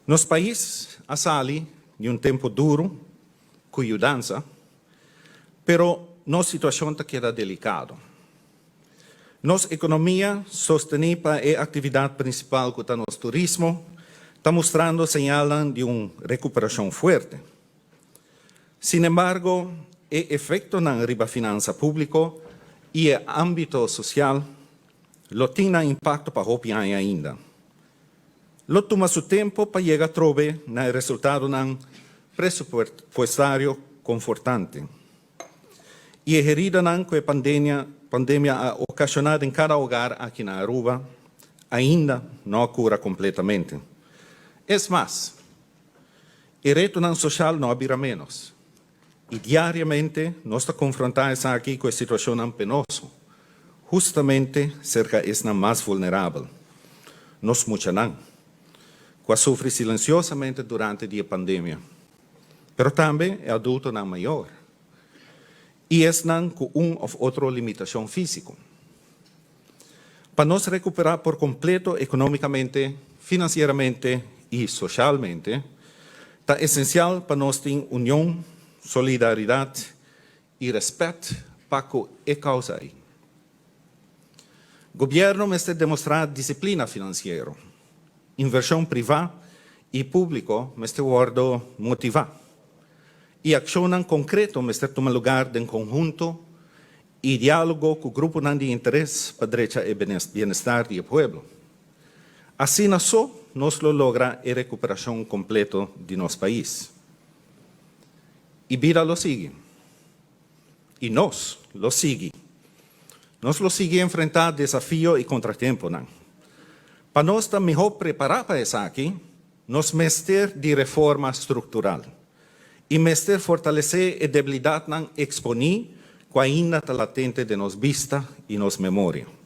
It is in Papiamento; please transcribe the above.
Nos pais a sali di un tempo duro cu yudansa, pero nos situacion ta keda delicado. Nos economia, sosteni pa e actividad principal cu ta nos turismo, ta mustrando señal di un recuperacion fuerte. Sin embargo, e efectonan riba finansa publico y e ambito social lo tin impacto pa hopi aña ainda. Lo tuma su tempo pa yega trobe na resultadonan presupuestario confortante. E heridanan cu e pandemia a ocasiona den cada hogar aki na Aruba ainda no a cura completamente. Es mas, e retonan social no a bira menos. Y diariamente nos ta confronta esaki cu e situacion penoso, hustamente cerca esnan mas vulnerabel, nos muchanan, cu a sufri silenciosamente durante e pandemia, pero tambe e adultonan mayor y esnan cu un of otro limitacion fisico. Pa nos recupera por completo economicamente, financieramente y socialmente, ta esencial pa nos tin union, solidaridad y respet pa e causa ey. Gobierno mester demostra disciplina financiero. Inversion priva y publico mester wordo motiva. Y accion concreto mester tuma luga den conhunto y dialogo cu grupo di interes pa drecha e bienestar di pueblo. Asina so nos lo logra e recuperacion completo di nos pais. Y bida lo sigui. Y nos lo sigui. Nos lo sigui enfrenta desafio y contratemponan. Pa nos ta mihor prepara pa esaki, nos mester di reforma structural. Y mester fortalece e debilidadnan exponi cu ainda ta latente den nos bista y nos memoria.